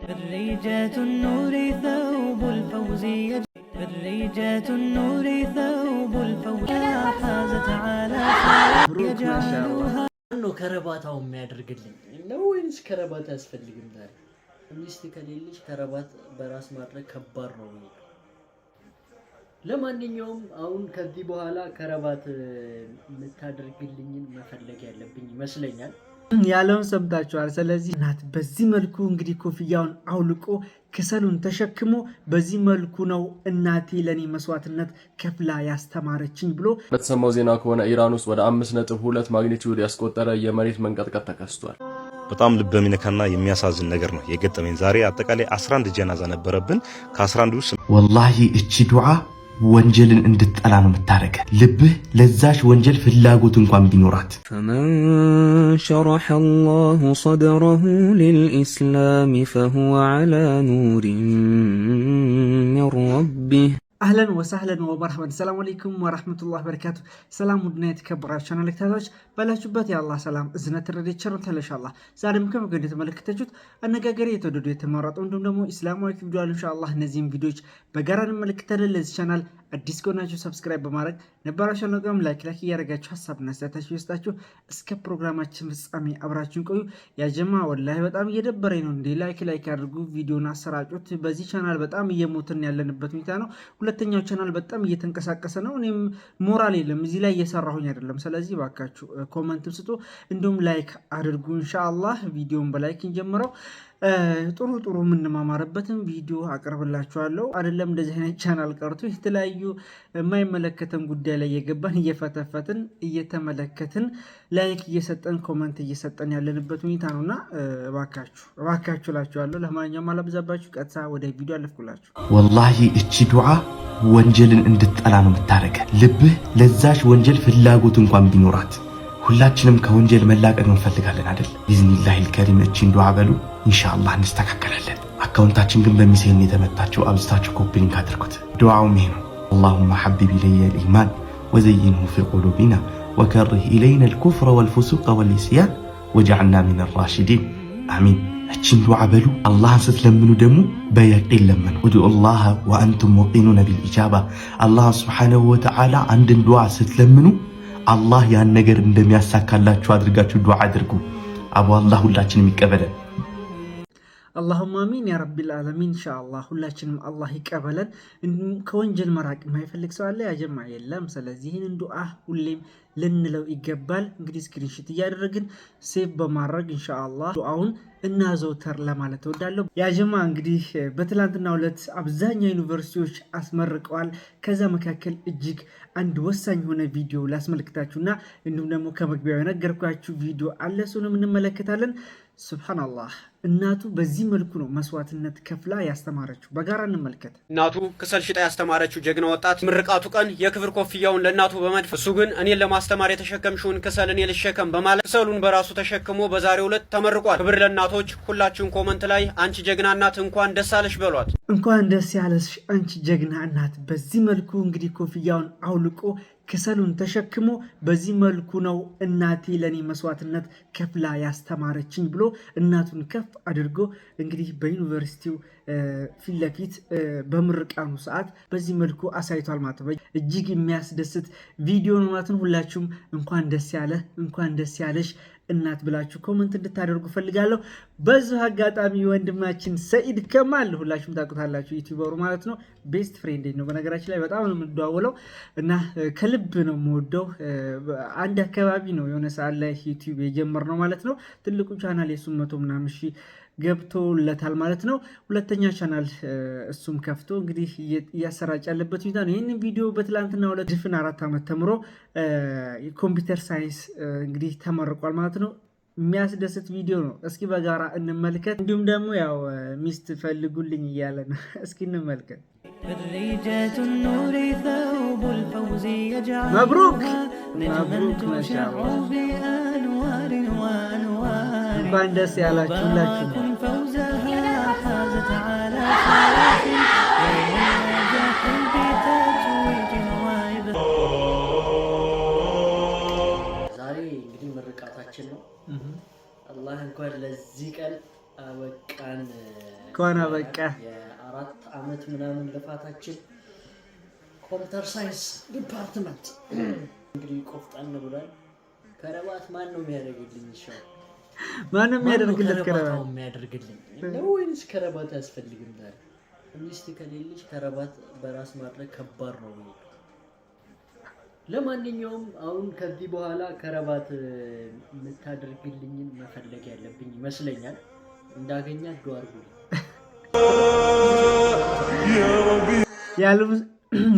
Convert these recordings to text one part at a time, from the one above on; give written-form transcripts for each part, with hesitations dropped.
خريجات النور ثوب الفوز، خريجات النور ثوب الفوز حازت على مبروك ما شاء الله። ነው ከረባታው የሚያደርግልኝ ነው ወይንስ ከረባት አያስፈልግም? ታዲያ ሚስት ከሌለች ከረባት በራስ ማድረግ ከባድ ነው። ለማንኛውም አሁን ከዚህ በኋላ ከረባት የምታደርግልኝን መፈለግ ያለብኝ ይመስለኛል። ያለውን ሰምታችኋል። ስለዚህ እናት በዚህ መልኩ እንግዲህ ኮፍያውን አውልቆ ክሰሉን ተሸክሞ በዚህ መልኩ ነው እናቴ ለእኔ መስዋዕትነት ከፍላ ያስተማረችኝ ብሎ በተሰማው ዜና ከሆነ ኢራን ውስጥ ወደ 5.2 magnitude ያስቆጠረ የመሬት መንቀጥቀጥ ተከስቷል። በጣም ልብ የሚነካና የሚያሳዝን ነገር ነው የገጠመኝ። ዛሬ አጠቃላይ 11 ጀናዛ ነበረብን። ከ11 ውስጥ ወላሂ እቺ ዱዓ ወንጀልን እንድትጠላ ነው የምታደርገ። ልብህ ለዛች ወንጀል ፍላጎት እንኳን ቢኖራት። فمن شرح الله صدره للإسلام فهو على نور من ربه። أهلا وسهلا ومرحبا። السلام عليكم ورحمة الله وبركاته። ሰላም ውድና የተከበራችሁ ቻናል ተከታታዮች፣ ባላችሁበት የአላህ ሰላም እዝነት ረድኤት ቸርነት ኢንሻአላህ ዛሬም ከመገ እንደተመለከታችሁት አነጋጋሪ፣ የተወደዱ፣ የተመረጡ እንዲሁም ደግሞ ኢስላማዊ ቪዲዮ አሉ። ኢንሻአላህ እነዚህም ቪዲዮዎች በጋራ እንመለከታለን። ለዚህ ቻናል አዲስ ከሆናችሁ subscribe በማድረግ፣ ነባራችሁ ነገም like like እያደረጋችሁ፣ ሀሳብና አስተያየታችሁ ይስጣችሁ። እስከ ፕሮግራማችን ፍጻሜ አብራችሁን ቆዩ። ያጀማ ወላሂ በጣም እየደበረኝ ነው። እንዴ like like አድርጉ፣ ቪዲዮን አሰራጩት። በዚህ ቻናል በጣም እየሞትን ያለንበት ሁኔታ ነው። ሁለተኛው ቻናል በጣም እየተንቀሳቀሰ ነው። እኔም ሞራል የለም፣ እዚህ ላይ እየሰራሁኝ አይደለም። ስለዚህ ባካችሁ comment ም ስጡ፣ እንዲሁም like አድርጉ። ኢንሻአላህ ቪዲዮን በ like እንጀምረው። ጥሩ ጥሩ የምንማማርበትን ቪዲዮ አቅርብላችኋለሁ። አይደለም እንደዚህ አይነት ቻናል ቀርቶ የተለያዩ የማይመለከተን ጉዳይ ላይ እየገባን እየፈተፈትን እየተመለከትን like እየሰጠን comment እየሰጠን ያለንበት ሁኔታ ነው እና እባካችሁ እባካችሁ እላችኋለሁ። ለማንኛውም አላብዛባችሁ፣ ቀጥታ ወደ ቪዲዮ አለፍኩላችሁ። ወላሂ እቺ ዱዓ ወንጀልን እንድትጠላ ነው የምታደርገ። ልብህ ለዛች ወንጀል ፍላጎት እንኳን ቢኖራት። ሁላችንም ከወንጀል መላቀቅ እንፈልጋለን አይደል? بإذن الله الكريم እቺን ዱዓ በሉ፣ ኢንሻአላህ እንስተካከላለን። አካውንታችን ግን በሚሳኤል የተመታችው አብዝታችሁ copy link አድርጉት። ዱዓውም ይሄ ነው። اللهم حبب إلينا الإيمان وزينه في قلوبنا وكره إلينا الكفر والفسوق والعصيان واجعلنا من الراشدين آمين። እቺን ዱዓ በሉ። አላህን ስትለምኑ ደግሞ በየቂን ለምኑ። ادعوا الله وأنتم موقنون بالإجابة። አላህ سبحانه وتعالى አንድን ዱዓ ስትለምኑ አላህ ያን ነገር እንደሚያሳካላችሁ አድርጋችሁ ዱዓ አድርጉ። አቦ አላህ ሁላችንም ይቀበለን። اللهم آمين يا رب العالمين። ኢንሻአላህ ሁላችንም አላህ ይቀበለን። ከወንጀል መራቅ የማይፈልግ ሰው አለ ያጀማ? የለም። ስለዚህ ይህንን ዱዓ ሁሌም ልንለው ይገባል። እንግዲህ screenshot እያደረግን save በማድረግ ኢንሻአላህ ዱዓውን እናዘውተር ለማለት እወዳለሁ። ያጀማ እንግዲህ በትላንትናው ዕለት አብዛኛው ዩኒቨርሲቲዎች አስመርቀዋል። ከዛ መካከል እጅግ አንድ ወሳኝ የሆነ ቪዲዮ ላስመልክታችሁና እንዲሁም ደግሞ ከመግቢያው የነገርኳችሁ ቪዲዮ አለ፣ እሱንም እንመለከታለን። ሱብሃነላህ፣ እናቱ በዚህ መልኩ ነው መስዋዕትነት ከፍላ ያስተማረችው። በጋራ እንመልከት። እናቱ ክሰል ሽጣ ያስተማረችው ጀግና ወጣት ምርቃቱ ቀን የክብር ኮፍያውን ለእናቱ በመድፍ እሱ ግን እኔን ለማስተማር የተሸከምሽውን ክሰል እኔ ልሸከም በማለት ክሰሉን በራሱ ተሸክሞ በዛሬው ዕለት ተመርቋል። ክብር ለእናቶች። ሁላችሁን comment ላይ አንቺ ጀግና እናት እንኳን ደስ አለሽ በሏት። እንኳን ደስ ያለሽ አንቺ ጀግና እናት። በዚህ መልኩ እንግዲህ ኮፍያውን አውልቆ ክሰሉን ተሸክሞ በዚህ መልኩ ነው እናቴ ለእኔ መስዋዕትነት ከፍላ ያስተማረችኝ ብሎ እናቱን ከፍ አድርጎ እንግዲህ በዩኒቨርሲቲው ፊት ለፊት በምርቃኑ ሰዓት በዚህ መልኩ አሳይቷል ማለት ነው። እጅግ የሚያስደስት ቪዲዮ ነው ማለት ነው። ሁላችሁም እንኳን ደስ ያለ፣ እንኳን ደስ ያለሽ እናት ብላችሁ comment እንድታደርጉ ፈልጋለሁ። በዚሁ አጋጣሚ ወንድማችን ሰኢድ ከማል፣ ሁላችሁም ታውቁታላችሁ፣ YouTuber ኡ ማለት ነው። Best friend ነው። በነገራችን ላይ በጣም ነው የምንደዋወለው እና ከልብ ነው የምወደው። አንድ አካባቢ ነው የሆነ ሰዓት ላይ ዩቲዩብ የጀመርነው ማለት ነው። ትልቁ ቻናል የሱም 100 ምናምን ሺህ ገብቶለታል ማለት ነው። ሁለተኛ ቻናል እሱም ከፍቶ እንግዲህ እያሰራጨ ያለበት ሁኔታ ነው። ይህንን ቪዲዮ በትላንትና ሁለት ድፍን 4 ዓመት ተምሮ የ computer science እንግዲህ ተመርቋል ማለት ነው። የሚያስደስት ቪዲዮ ነው። እስኪ በጋራ እንመልከት። እንዲሁም ደግሞ ያው ሚስት ፈልጉልኝ እያለ ነው። እስኪ እንመልከት። خريجات النور ثوب الفوز يجعل مبروك نجما مبروك ما شاء تشع الله። بأنوار وأنوار እንኳን ደስ ያላችሁ ሁላችሁ። مبارك فوزها حازت على شرف يوم النجاح بتتويج وإبهار ዛሬ እንግዲህ ምርቃታችን ነው። አላህ እንኳን ለዚህ ቀን አበቃን። እንኳን አበቃ። የ4 አመት ምናምን ልፋታችን computer science department እንግዲህ ቆፍጠን ብሏል። ከረባት ማን ነው የሚያደርግልኝ? ይሻል ማንም የሚያደርግለት ከረባት ከረባታው የሚያደርግልኝ ነው ወይንስ ከረባት አያስፈልግም? ታዲያ ሚስት ከሌለች ከረባት በራስ ማድረግ ከባድ ነው ብዬ። ለማንኛውም አሁን ከዚህ በኋላ ከረባት የምታደርግልኝን መፈለግ ያለብኝ ይመስለኛል። እንዳገኛት ዱአ አድርጉልኝ።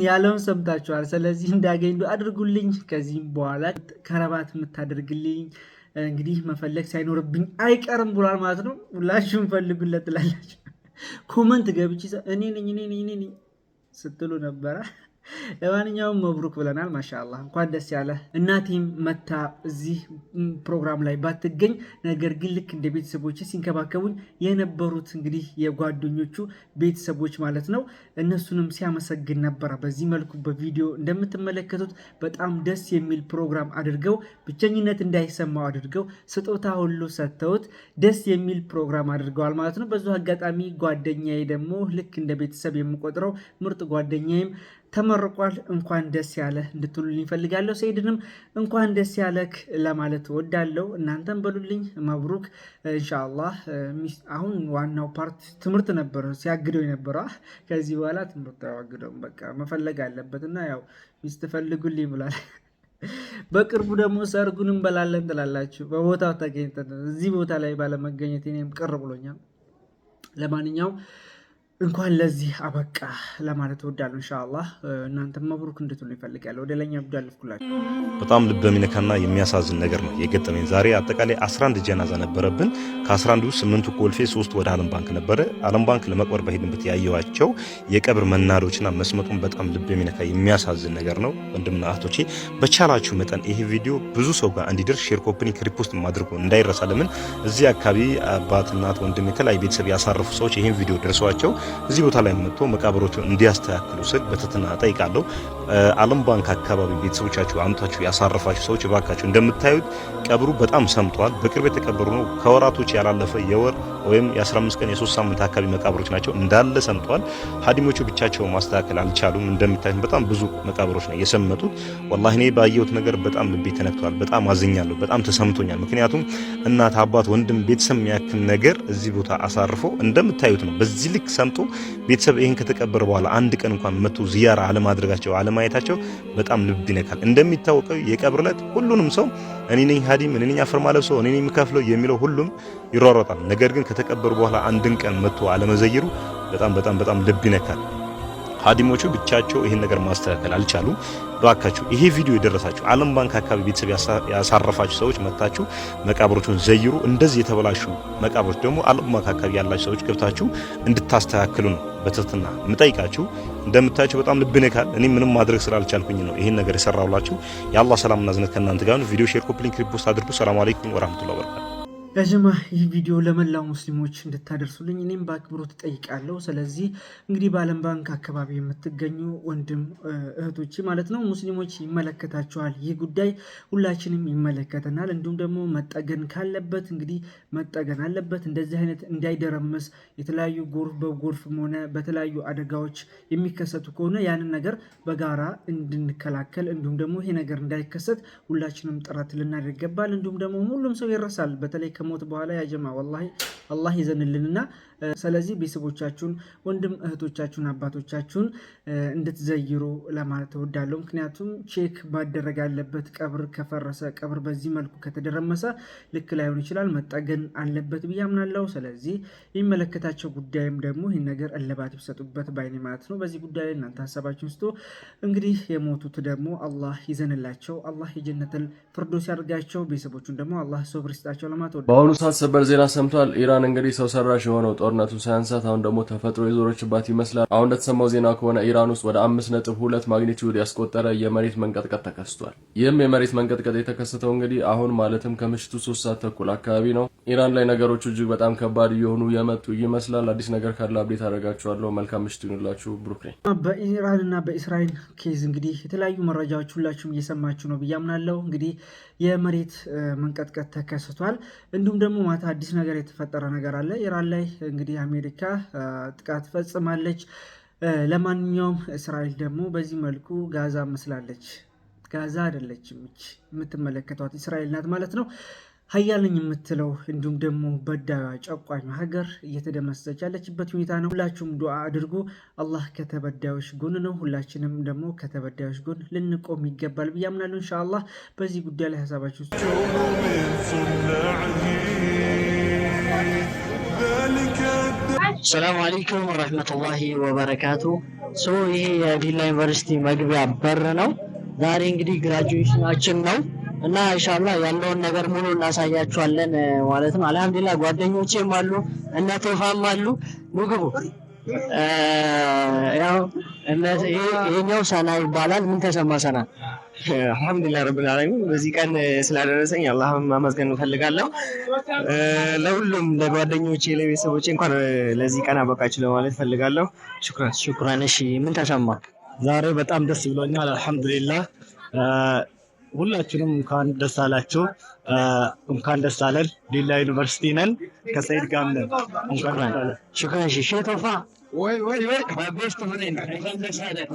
ያለውን ሰምታችኋል። ስለዚህ እንዳገኝ ዱአ አድርጉልኝ። ከዚህም በኋላ ከረባት የምታደርግልኝ እንግዲህ መፈለግ ሳይኖርብኝ አይቀርም ብሏል ማለት ነው። ሁላችሁም ፈልጉለት ትላላችሁ። Comment ገብቼ እኔ ነኝ፣ እኔ ነኝ፣ እኔ ነኝ ስትሉ ነበረ። ለማንኛውም መብሩክ ብለናል። ማሻአላህ፣ እንኳን ደስ ያለ። እናቴም መታ እዚህ ፕሮግራም ላይ ባትገኝ፣ ነገር ግን ልክ እንደ ቤተሰቦች ሲንከባከቡኝ የነበሩት እንግዲህ የጓደኞቹ ቤተሰቦች ማለት ነው፣ እነሱንም ሲያመሰግን ነበረ። በዚህ መልኩ በቪዲዮ እንደምትመለከቱት በጣም ደስ የሚል ፕሮግራም አድርገው፣ ብቸኝነት እንዳይሰማው አድርገው፣ ስጦታ ሁሉ ሰጥተውት ደስ የሚል ፕሮግራም አድርገዋል ማለት ነው። በዚሁ አጋጣሚ ጓደኛዬ ደግሞ ልክ እንደ ቤተሰብ የምቆጥረው ምርጥ ጓደኛዬም ተመርቋል። እንኳን ደስ ያለህ እንድትሉልኝ እፈልጋለሁ። ሰይድንም እንኳን ደስ ያለክ ለማለት እወዳለሁ። እናንተም በሉልኝ መብሩክ ኢንሻአላህ። አሁን ዋናው part ትምህርት ነበር ሲያግደው የነበረው። ከዚህ በኋላ ትምህርት አያግደውም። በቃ መፈለግ አለበት እና ያው ሚስት ፈልጉልኝ ብሏል። በቅርቡ ደግሞ ሰርጉን እንበላለን ትላላችሁ። በቦታው ተገኝተን እዚህ ቦታ ላይ ባለመገኘት እኔም ቅር ብሎኛል። ለማንኛውም እንኳን ለዚህ አበቃ ለማለት እወዳለሁ። ኢንሻአላህ እናንተም መብሩክ እንድትሉ ይፈልጋለሁ። ወደ ላይኛው ቪዲዮ አለፍኩላችሁ። በጣም ልብ የሚነካና የሚያሳዝን ነገር ነው የገጠመኝ ዛሬ። አጠቃላይ 11 ጀናዛ ነበረብን። ከ11ዱ ስምንቱ ኮልፌ፣ ሶስቱ ወደ ዓለም ባንክ ነበረ። ዓለም ባንክ ለመቅበር በሄድንበት ያየኋቸው የቀብር መናዶችና መስመጡን በጣም ልብ የሚነካ የሚያሳዝን ነገር ነው። ወንድምና እህቶቼ፣ በቻላችሁ መጠን ይሄ ቪዲዮ ብዙ ሰው ጋር እንዲደርስ share፣ copy link፣ repost ማድረጉ እንዳይረሳ። ለምን እዚህ አካባቢ አባት፣ እናት፣ ወንድም፣ የተለያዩ ቤተሰብ ያሳረፉ ሰዎች ይሄን ቪዲዮ ደርሷቸው እዚህ ቦታ ላይ መጥቶ መቃብሮቹን እንዲያስተካክሉ ስል በትህትና እጠይቃለሁ። ዓለም ባንክ አካባቢ ቤተሰቦቻችሁ አምታችሁ ያሳረፋችሁ ሰዎች እባካችሁ፣ እንደምታዩት ቀብሩ በጣም ሰምጧል። በቅርብ የተቀበሩ ነው። ከወራቶች ያላለፈ የወር ወይም የ15 ቀን፣ የ3 ሳምንት አካባቢ መቃብሮች ናቸው። እንዳለ ሰምጧል። ሀዲሞቹ ብቻቸው ማስተካከል አልቻሉም። እንደምታዩት በጣም ብዙ መቃብሮች ነው የሰመጡት። ወላሂ እኔ ባየሁት ነገር በጣም ልቤ ተነክቷል። በጣም አዝኛለሁ። በጣም ተሰምቶኛል። ምክንያቱም እናት፣ አባት፣ ወንድም፣ ቤተሰብ የሚያክል ነገር እዚህ ቦታ አሳርፎ እንደምታዩት ነው። በዚህ ልክ ሰምጦ ቤተሰብ ይህን ከተቀበረ በኋላ አንድ ቀን እንኳን መጥቶ ዚያራ አለማድረጋቸው፣ አለማየታቸው በጣም ልብ ይነካል። እንደሚታወቀው የቀብር ዕለት ሁሉንም ሰው እኔ ነኝ ሀዲም፣ እኔ ነኝ አፈር ማለብሰው፣ እኔ ነኝ የምከፍለው የሚለው ሁሉም ይሯሯጣል። ነገር ግን ከተቀበሩ በኋላ አንድን ቀን መጥቶ አለመዘይሩ በጣም በጣም በጣም ልብ ይነካል። ሀዲሞቹ ብቻቸው ይህን ነገር ማስተካከል አልቻሉ። እባካችሁ ይሄ ቪዲዮ የደረሳችሁ ዓለም ባንክ አካባቢ ቤተሰብ ያሳረፋችሁ ሰዎች መታችሁ መቃብሮቹን ዘይሩ። እንደዚህ የተበላሹ መቃብሮች ደግሞ ዓለም ባንክ አካባቢ ያላችሁ ሰዎች ገብታችሁ እንድታስተካክሉ ነው በትህትና የምጠይቃችሁ። እንደምታያቸው በጣም ልብ ይነካል። እኔ ምንም ማድረግ ስላልቻልኩኝ ነው ይሄን ነገር የሰራሁላችሁ። የአላህ ሰላምና እዝነት ከእናንተ ጋር ነው። ቪዲዮ share፣ copy link፣ repost አድርጉ። ሰላም አለይኩም ወራህመቱላሂ ወበረካቱ። ያጀማ፣ ይህ ቪዲዮ ለመላው ሙስሊሞች እንድታደርሱልኝ እኔም በአክብሮት እጠይቃለሁ። ስለዚህ እንግዲህ በዓለም ባንክ አካባቢ የምትገኙ ወንድም እህቶች ማለት ነው ሙስሊሞች ይመለከታችኋል። ይህ ጉዳይ ሁላችንም ይመለከተናል። እንዲሁም ደግሞ መጠገን ካለበት እንግዲህ መጠገን አለበት። እንደዚህ አይነት እንዳይደረመስ የተለያዩ ጎርፍ በጎርፍም ሆነ በተለያዩ አደጋዎች የሚከሰቱ ከሆነ ያንን ነገር በጋራ እንድንከላከል እንዲሁም ደግሞ ይሄ ነገር እንዳይከሰት ሁላችንም ጥረት ልናደርግ ይገባል። እንዲሁም ደግሞ ሁሉም ሰው ይረሳል። በተለይ ከሞት በኋላ ያጀማ ወላሂ አላህ ይዘንልንና ስለዚህ ቤተሰቦቻችሁን፣ ወንድም እህቶቻችሁን፣ አባቶቻችሁን እንድትዘይሩ ለማለት እወዳለሁ። ምክንያቱም check ማደረግ አለበት። ቀብር ከፈረሰ፣ ቀብር በዚህ መልኩ ከተደረመሰ ልክ ላይሆን ይችላል፣ መጠገን አለበት ብዬ አምናለሁ። ስለዚህ የሚመለከታቸው ጉዳይም ደግሞ ይህን ነገር እልባት ቢሰጡበት ባይ ነኝ ማለት ነው። በዚህ ጉዳይ ላይ እናንተ ሀሳባችሁን ስጡ። እንግዲህ የሞቱት ደግሞ አላህ ይዘንላቸው፣ አላህ የጀነተል ፊርደውስ ያድርጋቸው፣ ቤተሰቦቹን ደግሞ አላህ ሶብር ይስጣቸው ለማለት እወዳለሁ። በአሁኑ ሰዓት ሰበር ዜና ሰምቷል። ኢራን እንግዲህ ሰው ሰራሽ የሆነው ጦርነቱን ሳያንሳት አሁን ደግሞ ተፈጥሮ የዞረችባት ይመስላል። አሁን እንደተሰማው ዜና ከሆነ ኢራን ውስጥ ወደ 5.2 magnitude ያስቆጠረ የመሬት መንቀጥቀጥ ተከስቷል። ይህም የመሬት መንቀጥቀጥ የተከሰተው እንግዲህ አሁን ማለትም ከምሽቱ 3 ሰዓት ተኩል አካባቢ ነው። ኢራን ላይ ነገሮቹ እጅግ በጣም ከባድ እየሆኑ የመጡ ይመስላል። አዲስ ነገር ካለ update አደርጋችኋለሁ። መልካም ምሽት ይሁንላችሁ። ብሩክ ነኝ። በኢራን እና በእስራኤል case እንግዲህ የተለያዩ መረጃዎች ሁላችሁም እየሰማችሁ ነው ብዬ አምናለሁ። እንግዲህ የመሬት መንቀጥቀጥ ተከስቷል። እንዲሁም ደግሞ ማታ አዲስ ነገር የተፈጠረ ነገር አለ ኢራን ላይ። እንግዲህ እንግዲህ አሜሪካ ጥቃት ፈጽማለች። ለማንኛውም እስራኤል ደግሞ በዚህ መልኩ ጋዛ መስላለች። ጋዛ አይደለችም ይች የምትመለከቷት እስራኤል ናት ማለት ነው። ሀያል ነኝ የምትለው እንዲሁም ደግሞ በዳዩ ጨቋኙ ሀገር እየተደመሰሰች ያለችበት ሁኔታ ነው። ሁላችሁም ዱዓ አድርጉ። አላህ ከተበዳዮች ጎን ነው። ሁላችንም ደግሞ ከተበዳዮች ጎን ልንቆም ይገባል ብዬ አምናለሁ። ኢንሻአላህ በዚህ ጉዳይ ላይ ሀሳባችሁ ሰላሙ አለይኩም ወረህመቱላሂ ወበረካቱ። So ይሄ የዲላ ዩኒቨርሲቲ መግቢያ በር ነው። ዛሬ እንግዲህ graduation ኣችን ነው እና ኢንሻአላህ ያለውን ነገር ሙሉ እናሳያችኋለን ማለት ነው። አልሐምዱሊላህ ጓደኞቼም አሉ፣ እነ ቶፋም አሉ። ምግቡ ያው ይሄኛው ሰና ይባላል። ምን ተሰማ ሰና? አልሐምዱሊላህ ረብል ዓለሚን በዚህ ቀን ስላደረሰኝ አላህን ማመስገን እፈልጋለሁ። ለሁሉም ለጓደኞቼ፣ ለቤተሰቦቼ እንኳን ለዚህ ቀን አበቃችሁ ለማለት እፈልጋለሁ። ሹክራን ሹክራን። እሺ ምን ተሰማ? ዛሬ በጣም ደስ ብሎኛል። አልሐምዱሊላህ ሁላችንም እንኳን ደስ አላችሁ፣ እንኳን ደስ አለን። ዲላ ዩኒቨርሲቲ ነን፣ ከሰይድ ጋር ነን። እንኳን ደስ አለን። ሹክራን። እሺ ሼህ ቶፋ ወይ ወይ ወይ best friend እንኳን ደስ አለን።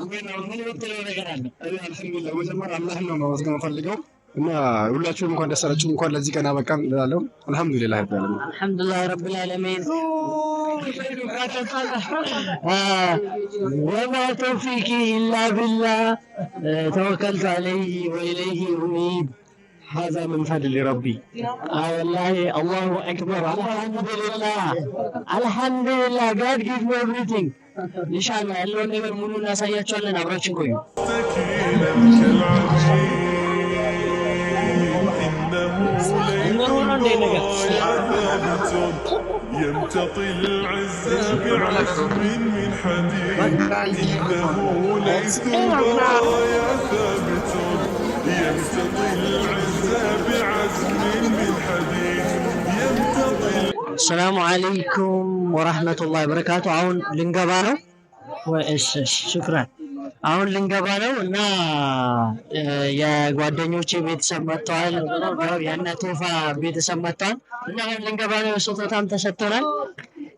ምን የምትለው ነገር አለ? አልሐምዱሊላህ መጀመሪያ አላህን ነው ማመስገን የምፈልገው እና ሁላችሁም እንኳን ደስ አላችሁ፣ እንኳን ለዚህ ቀን አበቃን እላለሁ። አልሐምዱሊላህ ረብል ዓለሚን። አልሐምዱሊላህ ረብል ዓለሚን። ወማ ተውፊቂ ኢላ ቢላህ ተወከልቱ ዐለይሂ ወኢለይሂ ኡኒብ። ሀዛ ምን ፈድሊ ረቢ። ወላሂ አላሁ አክበር። አልሐምዱሊላህ አልሐምዱሊላህ። God give me everything። ኢንሻአላህ ያለውን ነገር ሙሉ እናሳያቸዋለን። አብራችን ቆዩ። يمتطي العزة بعزم من حديد، إنه ليس البرايا ثابت. يمتطي العزة بعزم من حديد، يمتطي ሰላሙ አለይኩም ወራህመቱላሂ ወበረካቱ። አሁን ልንገባ ነው። እሺ ሹክራን። አሁን ልንገባ ነው እና የጓደኞቼ ቤተሰብ መጥተዋል። የእነ ቶፋ ቤተሰብ መጥተዋል እና አሁን ልንገባ ነው። ስጦታም ተሰጥቶናል።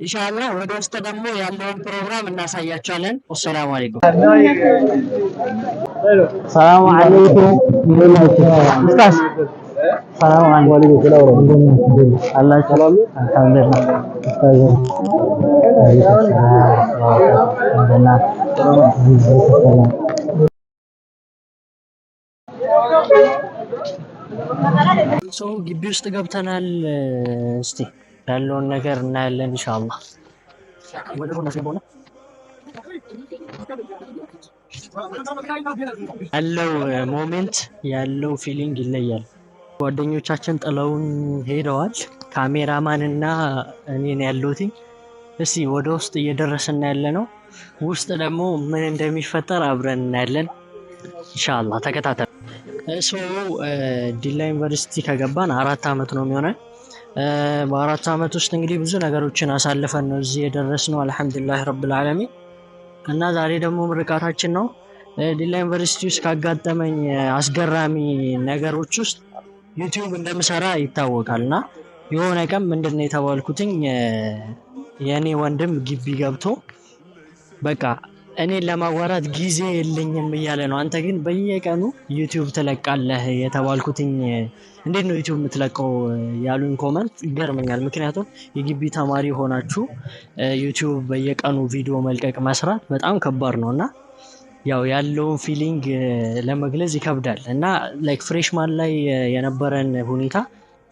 ኢንሻአላህ ወደ ውስጥ ደግሞ ያለውን ፕሮግራም እናሳያቸዋለን። ወሰላሙ አለይኩም። ሰላሙ አለይኩም። ኡስታዝ ሰላም አለይኩም። አላችሁ? አልሐምዱሊላህ። ኡስታዝ ሰው ግቢ ውስጥ ገብተናል። እስቲ ያለውን ነገር እናያለን ኢንሻአላህ። ያለው moment ያለው feeling ይለያል። ጓደኞቻችን ጥለውን ሄደዋል። ካሜራማን እና እኔን ያለሁት። እስቲ ወደ ውስጥ እየደረስን ያለ ነው። ውስጥ ደግሞ ምን እንደሚፈጠር አብረን እናያለን ኢንሻአላህ። ተከታተሉ። So ዲላ ዩኒቨርሲቲ ከገባን 4 አመት ነው የሚሆነን። በ4 አመት ውስጥ እንግዲህ ብዙ ነገሮችን አሳልፈን ነው እዚህ የደረስነው። አልሐምዱሊላህ ረብል ዓለሚን። እና ዛሬ ደግሞ ምርቃታችን ነው። ዲላ ዩኒቨርሲቲ ውስጥ ካጋጠመኝ አስገራሚ ነገሮች ውስጥ ዩቲዩብ እንደምሰራ ይታወቃል። እና የሆነ ቀን ምንድነው የተባልኩትኝ፣ የኔ ወንድም ግቢ ገብቶ በቃ እኔን ለማዋራት ጊዜ የለኝም እያለ ነው። አንተ ግን በየቀኑ ዩቲዩብ ትለቃለህ የተባልኩትኝ፣ እንዴት ነው ዩቲዩብ የምትለቀው ያሉኝ comment ይገርመኛል። ምክንያቱም የግቢ ተማሪ ሆናችሁ ዩቲዩብ በየቀኑ ቪዲዮ መልቀቅ መስራት በጣም ከባድ ነው እና ያው ያለውን feeling ለመግለጽ ይከብዳል። እና like freshman ላይ የነበረን ሁኔታ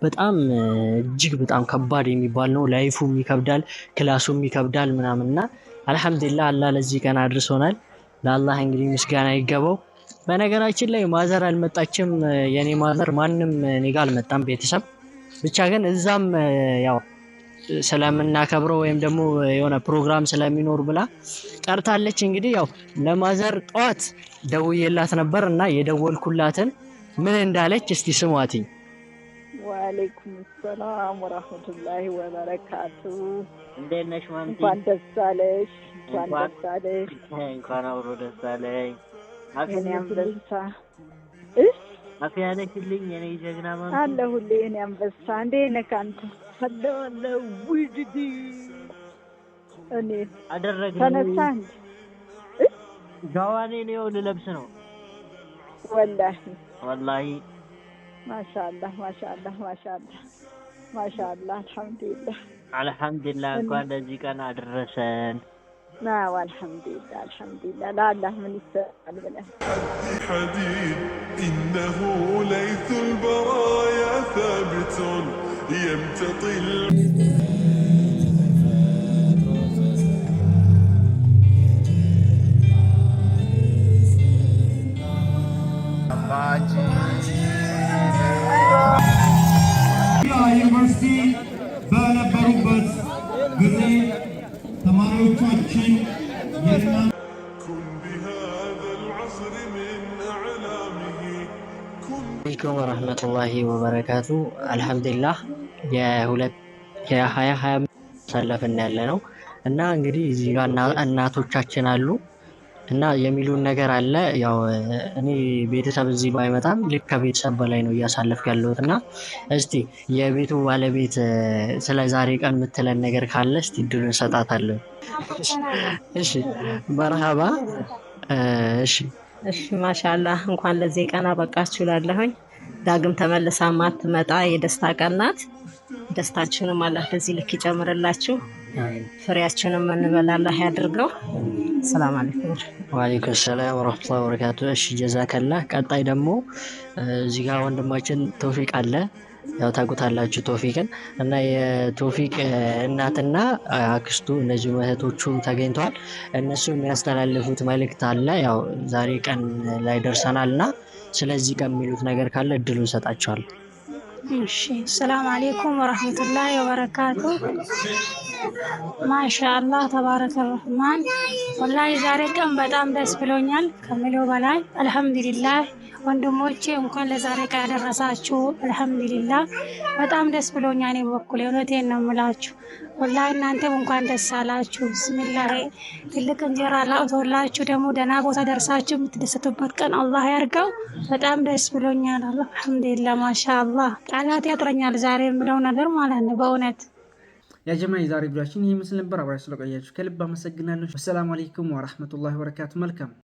በጣም እጅግ በጣም ከባድ የሚባል ነው። life ኡም ይከብዳል፣ class ኡም ይከብዳል ምናምን። እና አልሐምዱሊላህ አላህ ለዚህ ቀን አድርሶናል። ለአላህ እንግዲህ ምስጋና ይገባው። በነገራችን ላይ mother አልመጣችም። የኔ mother ማንም እኔ ጋር አልመጣም ቤተሰብ ብቻ። ግን እዛም ያው ስለምናከብረው ወይም ደግሞ የሆነ ፕሮግራም ስለሚኖር ብላ ቀርታለች። እንግዲህ ያው ለ mother ጠዋት ደውዬላት ነበር እና የደወልኩላትን ምን እንዳለች እስቲ ስሟትኝ። ወአለይኩም ሰላም ወራህመቱላሂ ወበረካቱ። እንዴት ነሽ ማምቲ? እንኳን ደስ አለሽ። እንኳን ደስ አለሽ። እንኳን አብሮ ደስ አለኝ። የኔ አንበሳ አፍያ ነሽልኝ የኔ ጀግና ማምቲ። አለሁልህ የኔ አንበሳ። እንዴት ነህ አንተ? አለሁ አለሁ። ውድዲ እኔ አደረግን። ተነሳ እንዴ? ጋዋኔን ይኸው ልለብስ ነው። ወላሂ ወላሂ ማሻአላህ ማሻአላህ ማሻአላህ ማሻአላህ አልሐምዱሊላህ። አልሐምዱሊላህ እንኳን ለዚህ ቀን አደረሰን። ናው አልሐምዱሊላህ አልሐምዱሊላህ። ለአላህ ምን ይሰራል ብለህ حديد إنه ليث البرايا ثابت يمتطي ዩኒቨርሲቲ በነበሩበት ጊዜ ተማሪዎቻችን كن بهذا العصر من أعلامه كن አለይኩም ወረህመቱላሂ ወበረካቱ። አልሐምዱሊላህ የሁለት የ2025 አሳለፍን ያለ ነው እና እንግዲህ እዚህ ጋር እናቶቻችን አሉ እና የሚሉን ነገር አለ። ያው እኔ ቤተሰብ እዚህ ባይመጣም ልክ ከቤተሰብ በላይ ነው እያሳለፍኩ ያለሁት እና እስቲ የቤቱ ባለቤት ስለ ዛሬ ቀን የምትለን ነገር ካለ እስቲ እድሉን እንሰጣታለን። እሺ መርሃባ። እሺ እሺ ማሻአላህ እንኳን ለዚህ ቀን አበቃችሁ እላለሁኝ። ዳግም ተመልሳ ማትመጣ የደስታ ቀን ናት። ደስታችሁንም አላህ በዚህ ልክ ይጨምርላችሁ፣ ፍሬያችሁንም እንበላ አላህ ያድርገው። ሰላም አለይኩም። ወአለይኩም ሰላም ወረህመቱላሂ ወበረካቱ። እሺ ጀዛከላህ። ቀጣይ ደግሞ እዚህ ጋር ወንድማችን ቶፊቅ አለ። ያው ታውቁታላችሁ ቶፊቅን እና የቶፊቅ እናትና አክስቱ እነዚሁ እህቶቹ ተገኝተዋል። እነሱ የሚያስተላልፉት መልእክት አለ። ያው ዛሬ ቀን ላይ ደርሰናል እና ስለዚህ ቀን የሚሉት ነገር ካለ እድሉን እንሰጣቸዋለን። እሺ ሰላም አሌይኩም ወረህመቱላሂ ወበረካቱ። ማሻአላህ ተባረከ ረህማን። ወላሂ ዛሬ ቀን በጣም ደስ ብሎኛል ከምለው በላይ አልሐምዱሊላህ። ወንድሞቼ እንኳን ለዛሬ ቀን ያደረሳችሁ። አልሐምዱሊላህ በጣም ደስ ብሎኛል። እኔ በኩል እውነቴን ነው የምላችሁ። ወላሂ እናንተም እንኳን ደስ አላችሁ። ብስሚላህ ትልቅ እንጀራ ላውቶላችሁ ደግሞ ደህና ቦታ ደርሳችሁ የምትደሰቱበት ቀን አላህ ያርገው። በጣም ደስ ብሎኛል። አልሐምዱሊላህ ማሻአላህ። ቃላት ያጥረኛል ዛሬ የምለው ነገር ማለት ነው በእውነት። ያ ጀማ የዛሬ ቪዲዮአችን ይህ ምስል ነበር። አብራችሁ ስለቆያችሁ ከልብ አመሰግናለሁ። ወሰላሙ አለይኩም ወራህመቱላሂ ወበረካቱ። መልካም